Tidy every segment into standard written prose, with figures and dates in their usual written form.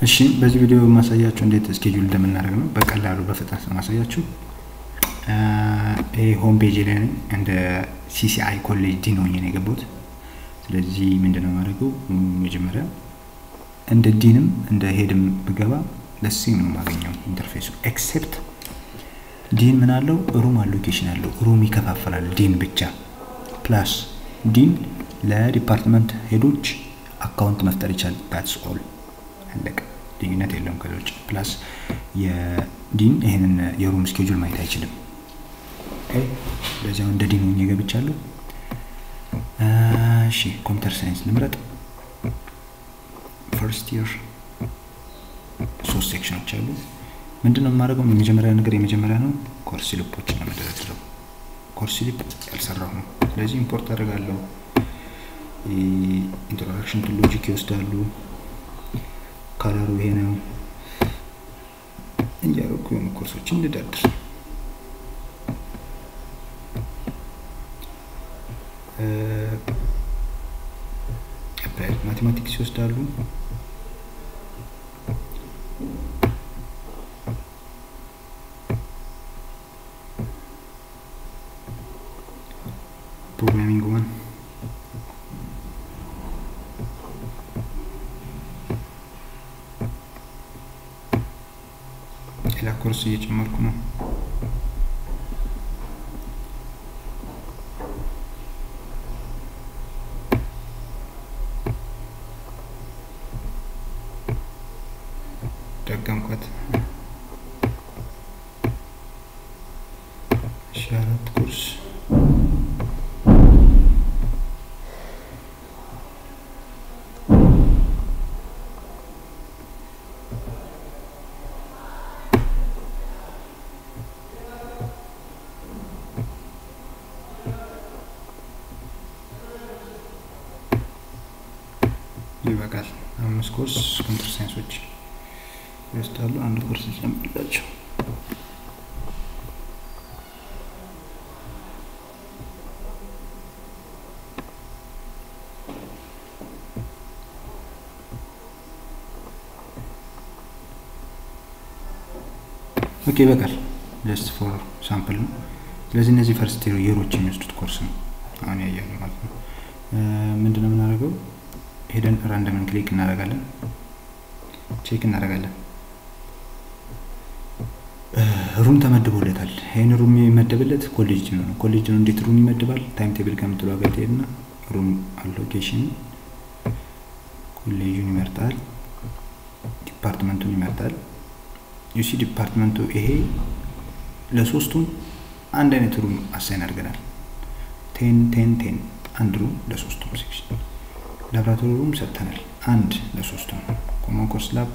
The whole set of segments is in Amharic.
እሺ በዚህ ቪዲዮ ማሳያችሁ እንዴት schedule እንደምናደርግ ነው። በቀላሉ በፍጥነት ማሳያችሁ። ይሄ home page ላይ ነኝ። እንደ CCI ኮሌጅ ዲን ሆኜ ነው የገባሁት። ስለዚህ ምንድነው የማደርገው? መጀመሪያ እንደ ዲንም እንደ head ም ብገባ the same ነው የማገኘው interface ኡ፣ except dean ምን አለው? Room allocation አለው። Room ይከፋፈላል ዲን ብቻ። Plus dean ለ department head ኦች account መፍጠር ይቻላል። That's all፣ አለቀ። ልዩነት የለውም ከዛ ውጭ። Plus የዲን ይሄንን የ room schedule ማየት አይችልም። Okay፣ ለዚያው እንደ ዲን ሆኜ ገብቻለሁ። እሺ computer science ልምረጥ። First year ሶስት section ኦች አሉ። ምንድነው የማደርገው? የመጀመሪያ ነገር የመጀመሪያ ነው course slip ኦችን ነው የምደረድረው። Course slip ያልሰራው ነው። ስለዚህ import አደርጋለሁ። Introduction to logic ይወስዳሉ። Color ኡ ይሄ ነው እያደረኩ የሆኑ ኮርሶችን ልደርድር። Applied mathematics ይወስዳሉ። Programming one ሌላ ኮርስ እየጨመርኩ ነው። ደገምኳት። እሺ አራት ኮርስ ይበቃል። አምስት ኮርስ computer science ኦች ይወስዳሉ። አንድ ኮርስ ጨምርላቸው። Okay ይበቃል። Just for sample ነው። ስለዚህ እነዚህ first year ኦች የሚወስዱት ኮርስ ነው አሁን ያየነው ማለት ነው። ምንድነው የምናደርገው? ሄደን random ን click እናደርጋለን፣ check እናደርጋለን። Room ተመድቦለታል። ይሄን room የሚመደብለት ኮሌጅ ነው። ኮሌጅ ነው እንዴት room ይመድባል? Time table ከምትለው ጋር ትሄድና room allocation ኮሌጁን ይመርጣል፣ department ኡን ይመርጣል። You see department ኡ ይሄ ለሶስቱም አንድ አይነት room assign አድርገናል። 10 10 10 አንድ room ለሶስቱም section። Laboratory room ሰጥተናል፣ አንድ ለሶስቱም። Common course lab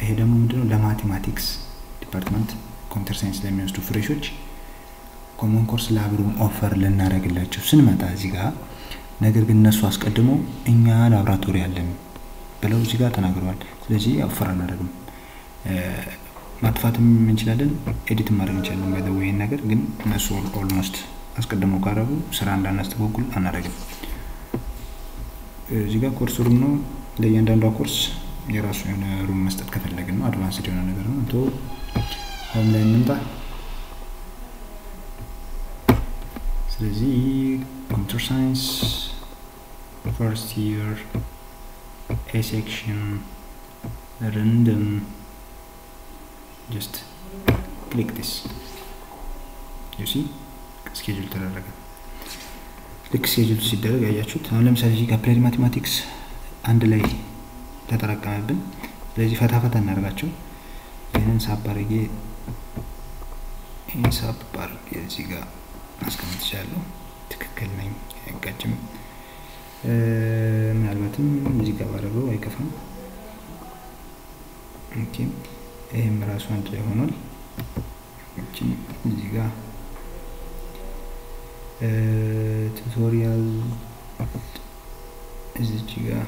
ይሄ ደግሞ ምንድነው ለ mathematics department computer science ለሚወስዱ fresh ኦች common course lab room offer ልናደርግላቸው ስንመጣ እዚህ ጋር፣ ነገር ግን እነሱ አስቀድሞ እኛ ላብራቶሪ አለን ብለው እዚህ ጋር ተናግረዋል። ስለዚህ offer አናደርግም። ማጥፋትም እንችላለን፣ edit ማድረግ እንችላለን። By the way ነገር ግን እነሱ almost አስቀድመው ካረጉ ስራ እንዳናስተጓጉል አናደርግም። እዚህ ጋር course room ነው። ለእያንዳንዷ ኮርስ የራሱ የሆነ room መስጠት ከፈለግን ነው። Advanced የሆነ ነገር ነው። እንቶ home ላይ እንምጣ። ስለዚህ computer science first year A section random just click this you see schedule ተደረገ። ልክ schedule ሲደረግ ያያችሁት አሁን ለምሳሌ እዚህ ጋር applied mathematics አንድ ላይ ተጠራቀመብን። ስለዚህ ፈታ ፈታ እናደርጋቸው። ይሄንን ሳብ አድርጌ ይሄን ሳብ አድርጌ እዚህ ጋር ማስቀመጥ እችላለሁ። ትክክል ነኝ፣ አይጋጭም። ምናልባትም እዚህ ጋር ባደርገው አይከፋም። Okay ይሄም ራሱ አንድ ላይ ሆኗል። እቺን እዚህ ጋር tutorial እዚች ጋር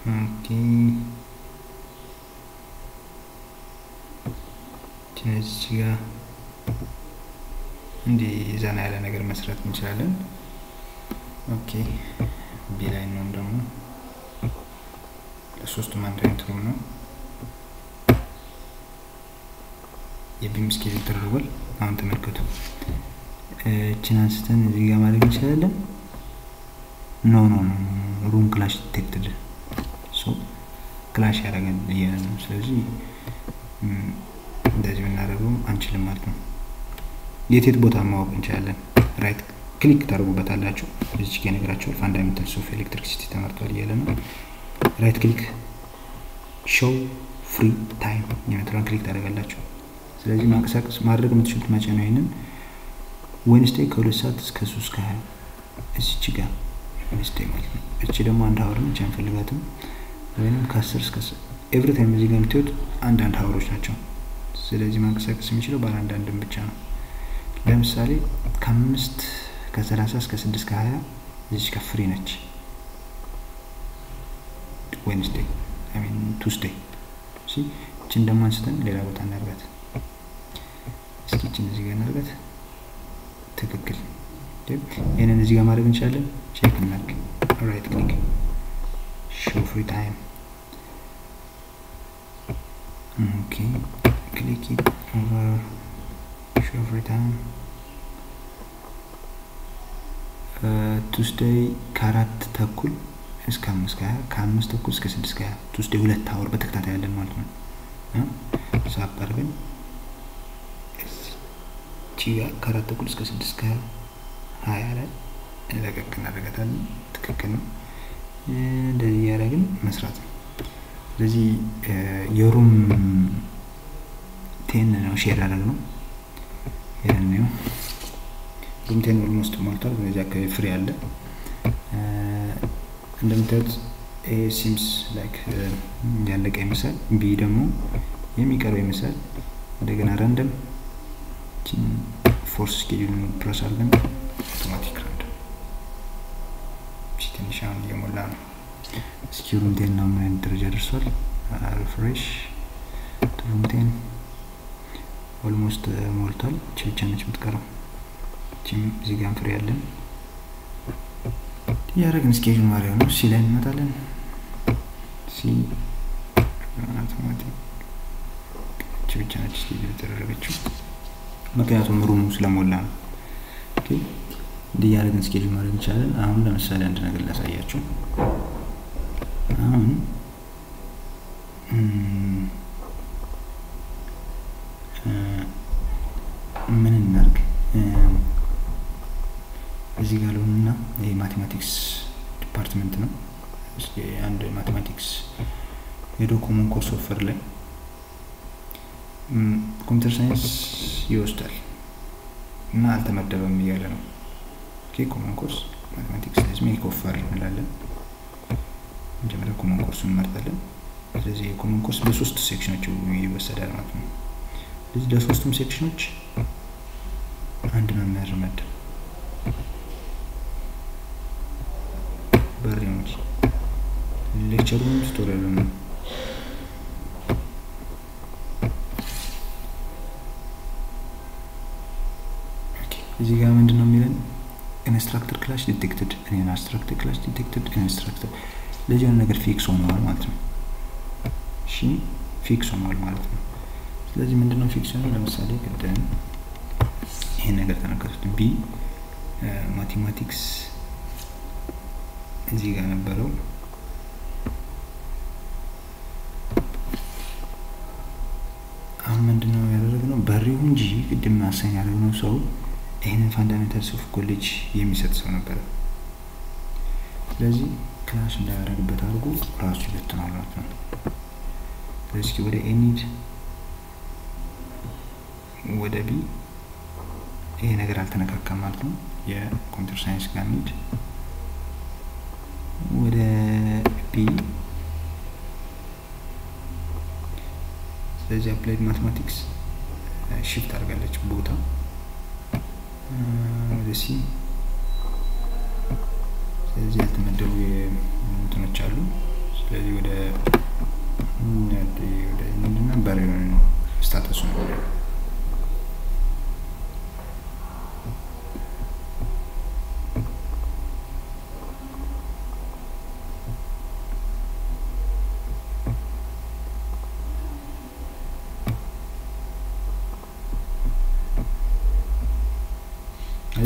okay እዚች ጋር እንዲህ ዘና ያለ ነገር መስራት እንችላለን። Okay B ላይ ነው ደግሞ ለሶስቱም አንድ አይነት room ነው። የ B ም schedule ተደርጓል። አሁን ተመልከቱ። እችን አንስተን እዚህ ጋር ማድረግ እንችላለን። No no no room clash detected so clash ያደርጋል እያለ ነው። ስለዚህ እንደዚህ ብናደርገው አንችልም ማለት ነው። የት ቦታ ማወቅ እንችላለን? Right click ታደርጉበታላችሁ። እዚህ ጋር ነገራችኋል። Fundamentals of electricity ተመርጧል እያለ ነው። Right click show free time የምትለዋን click ታደርጋላችሁ። ስለዚህ ማንቀሳቀስ ማድረግ የምትችሉት መቼ ነው? ይሄንን Wednesday ከ2 ሰዓት እስከ 3:20 እዚች ጋር Wednesday ማለት ነው። እቺ ደግሞ አንድ hour ነች፣ አንፈልጋትም። ወይንም ከ10 እስከ every time እዚህ ጋር የምታዩት አንዳንድ hour ኦች ናቸው። ስለዚህ ማንቀሳቀስ የሚችለው ባለ አንዳንድም ብቻ ነው። ለምሳሌ ከ5:30 እስከ 6:20 እዚች ጋር free ነች። Wednesday I mean Tuesday። እሺ እቺን ደግሞ አንስተን ሌላ ቦታ እናድርጋት። እስኪ እቺን እዚህ ጋር እናድርጋት። ትክክል። ይሄንን እዚህ ጋር ማድረግ እንችላለን። Check እናድርግ። Right click show free time okay click it over show free time Tuesday ከ4:30 እስከ 5:20 ከ5:30 እስከ 6:20 Tuesday 2 hour በተከታታይ ያለን ማለት ነው። ሳብ አድርገን እቺ ጋር ከ4:30 እስከ 6:20 ላይ ለቀቅ እናደርጋታለን። ትክክል ነው። እንደዚህ እያደረግን መስራት ነው። ስለዚህ የ room 10 ነው share ያደረግነው። ይሄን room 10 almost ሞልቷል። በዚህ አካባቢ free አለ። እንደምታዩት A seems like ያለቀ ይመስላል። B ደግሞ የሚቀረው ይመስላል። እንደገና random force schedule press አድርገን automatic random ትንሽ አሁን እየሞላ ነው። እስኪ room 10 ነው ምን አይነት ደረጃ ደርሷል? Refresh room 10 almost ሞልቷል። እቺ ብቻ ነች የምትቀረው። እቺም እዚህ ጋር free ያለን ያረግን schedule ማድረግ ነው። C ላይ እንመጣለን። C automatic እቺ ብቻ ነች schedule የተደረገችው ምክንያቱም room ኡ ስለሞላ ነው። Okay እንዲህ ያደረግን schedule ማድረግ እንችላለን። አሁን ለምሳሌ አንድ ነገር ላሳያችሁ። አሁን ምን እናድርግ? እዚህ ጋር ልሁንና ይሄ mathematics department ነው። እስኪ አንድ mathematics ሄዶ common course offer ላይ computer science ይወስዳል እና አልተመደበም እያለ ነው። Okay common course mathematics ስለዚህ make offer እንላለን። መጀመሪያ common course ኡን እንመርጣለን። ስለዚህ የ common course በሶስት section ኦች ይወሰዳል ማለት ነው። ስለዚህ ለሶስቱም section ኦች አንድ መምህር መደብ በሪሞች lecture ኡን tutorial ኡን okay እዚህ ጋር ምንድነው የሚለን? Instructor clash detected instructor clash detected instructor ለዚህ የሆነ ነገር fix ሆኗል ማለት ነው። እሺ fix ሆኗል ማለት ነው። ስለዚህ ምንድነው fix ሆኖ? ለምሳሌ ቅድም ይሄን ነገር ተመልከቱት። B mathematics እዚህ ጋር ነበረው። አሁን ምንድነው ያደረግነው? በሪው እንጂ ቅድም assign ያደረግነው ሰው ይሄንን fundamentals of college የሚሰጥ ሰው ነበር። ስለዚህ clash እንዳያደርግበት አድርጎ ራሱ ይበትናል ማለት ነው። ስለዚህ ወደ A እንሂድ፣ ወደ B ይሄ ነገር አልተነካካም ማለት ነው። የ computer science ጋር እንሂድ፣ ወደ B። ስለዚህ applied mathematics shift አድርጋለች ቦታ ወደ C። ስለዚህ ያልተመደቡ እንትኖች አሉ። ስለዚህ ወደ ምንድነው በሪውን status ኡ ነው።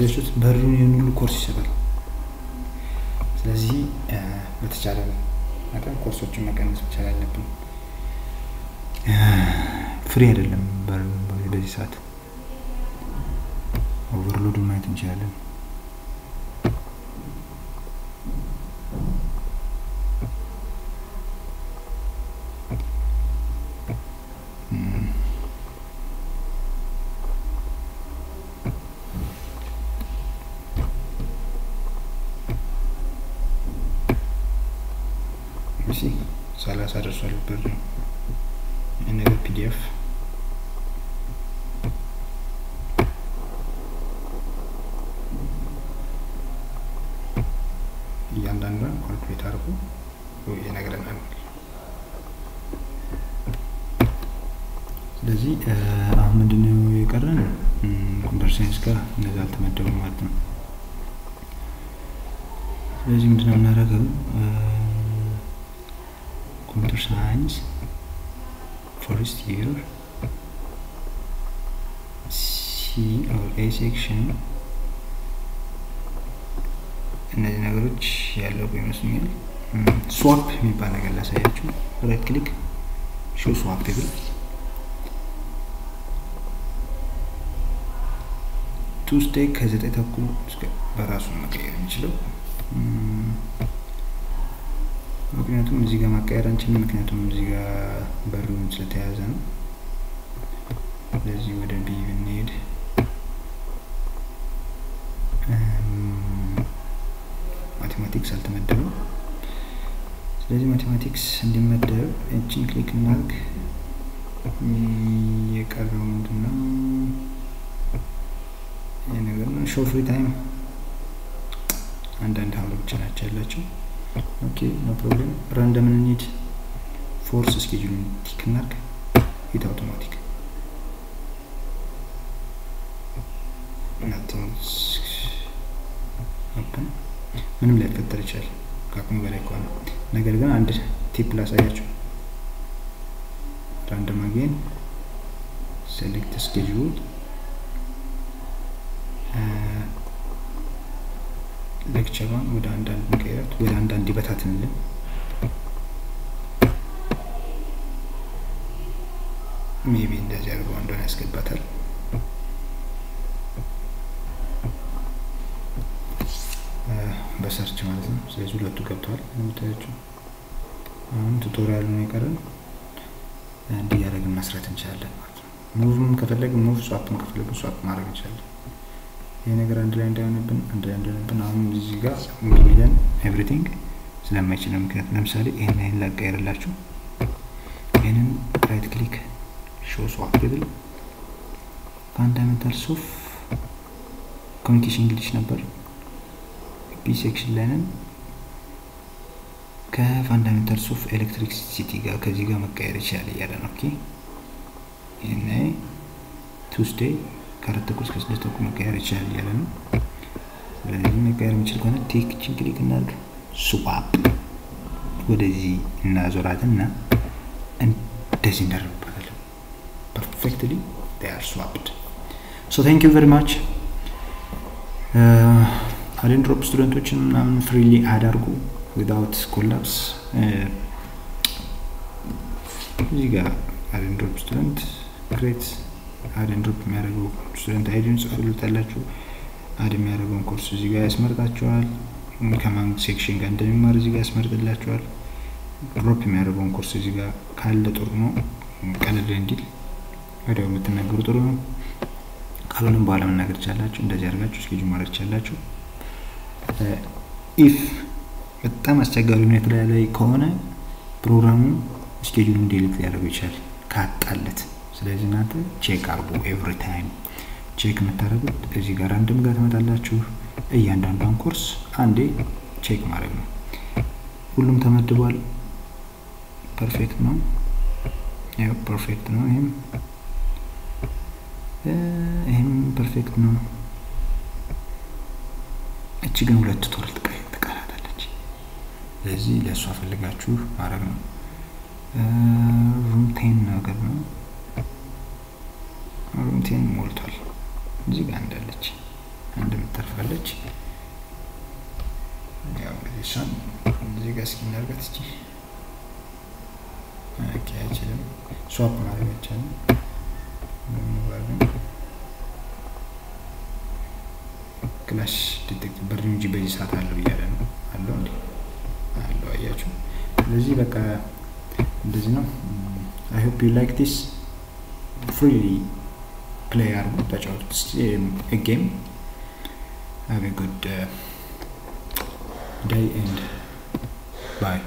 አያችሁት? በሩን ይሄን ሁሉ ኮርስ ይሰጣል። ስለዚህ በተቻለ መጠን ኮርሶችን መቀነስ መቻል አለብን። Free አይደለም በሩን በዚህ ሰዓት። Overload ማየት እንችላለን። እሺ 30 ደርሷል ብር ነገር PDF እያንዳንዷን calculate አድርጎ ይነግረናል። ስለዚህ አሁን ምንድነው የቀረን? Computer science ጋር እነዛ አልተመደቡም ማለት ነው። ስለዚህ ምንድነው የምናደርገው? Computer science first year C or A section እነዚህ ነገሮች ያለው ይመስለኛል። Swap የሚባል ነገር ላሳያችሁ። Right click show swap table Tuesday ከ9:30 እስከ በራሱ መቀየር የሚችለው ምክንያቱም እዚህ ጋር ማቀየር አንችልም፣ ምክንያቱም እዚህ ጋር በሩን ስለተያዘ ነው። ስለዚህ ወደ B ብንሄድ Mathematics አልተመደበም። ስለዚህ mathematics እንዲመደብ እቺን click እናድርግ። የቀረው ምንድነው? ይሄ ነገር ነው። Show free time አንዳንድ hour ብቻ ናቸው ያላቸው። Okay, no problem። Random እንሂድ። Force schedule tick እናድርግ። Hit automatic nothing happen። ምንም ላይፈጠር ይችላል ከአቅሙ በላይ ከሆነ። ነገር ግን አንድ tip ላሳያችሁ። Random again select schedule Lecture ሯን ወደ አንዳንድ እንቀይራት፣ ወደ አንዳንድ ይበታትንልን። Maybe እንደዚህ አድርገው አንዷን ያስገባታል። በ search ማለት ነው። ስለዚህ ሁለቱ ገብተዋል እንደምታያቸው። አሁን tutorial ነው የቀረን። እንዲህ እያደረግን መስራት እንችላለን ማለት ነው። Move ም ከፈለግን move፣ swap ም ከፈለግን swap ማድረግ እንችላለን። ይሄ ነገር አንድ ላይ እንዳይሆንብን አንድ ላይ እንዳይሆንብን አሁን እዚህ ጋር ሚለን everything ስለማይችል ነው። ምክንያቱም ለምሳሌ ይሄን ላቀየርላችሁ። ይሄንን right click show swap table fundamentals of communication English ነበር። B section ላይ ነን። ከ fundamentals of electricity ጋር ከዚህ ጋር መቀየር ይችላል እያለ ነው። Okay ይሄን Tuesday ከ4:30 እስከ 6:30 መቀየር ይችላል እያለ ነው። ስለዚህ መቀየር የሚችል ከሆነ tick ችን click እናድርግ። Swap ወደዚህ እናዞራትና እንደዚህ እንደርብበታለን። Perfectly they are swapped. So thank you very much. Add and drop student ኦችን ምናምን freely add አድርጉ without collapse። እዚህ ጋር add and drop student create add and drop የሚያደርገው student ID ውን ጽፉልታላችሁ። Add የሚያደርገውን ኮርስ እዚህ ጋር ያስመርጣችኋል። ከማን section ጋር እንደሚማር እዚህ ጋር ያስመርጥላችኋል። Drop የሚያደርገውን ኮርስ እዚህ ጋር ካለ ጥሩ ነው፣ ቀለል እንዲል ወዲያው የምትናገሩ ጥሩ ነው። ካልሆነም በኋላ መናገር ትችላላችሁ። እንደዚህ አድርጋችሁ schedule ማድረግ ትችላላችሁ። If በጣም አስቸጋሪ ሁኔታ ላይ ከሆነ ፕሮግራሙ schedule ኡን delete ሊያደርገው ይችላል ካጣለት። ስለዚህ እናንተ check አድርጉ። Every time check የምታደርጉት እዚህ ጋር random ጋር ትመጣላችሁ። እያንዳንዷን ኮርስ አንዴ check ማድረግ ነው። ሁሉም ተመድቧል። Perfect ነው። ያው perfect ነው። ይሄም perfect ነው። እቺ ግን ሁለት tutorial ትቀራታለች። ስለዚህ ለእሷ ፈልጋችሁ ማድረግ ነው። Room 10 ነገር ነው። Room 10 ሞልቷል። እዚህ ጋር እንዳለች አንድ ተርፋለች። ያው እንግዲህ እሷን እዚህ ጋር እስኪ እናድርጋት እስኪ። Okay፣ አይችልም፣ swap ማድረግ አይቻልም። Clash detect በርኒው በዚህ ሰዓት አለው እያለ ነው። አለው እንዴ? አለው፣ አያችሁ። ስለዚህ በቃ እንደዚህ ነው። I hope you like this። Freely play አድርጉ፣ ተጫወቱት game። Have a good day and bye.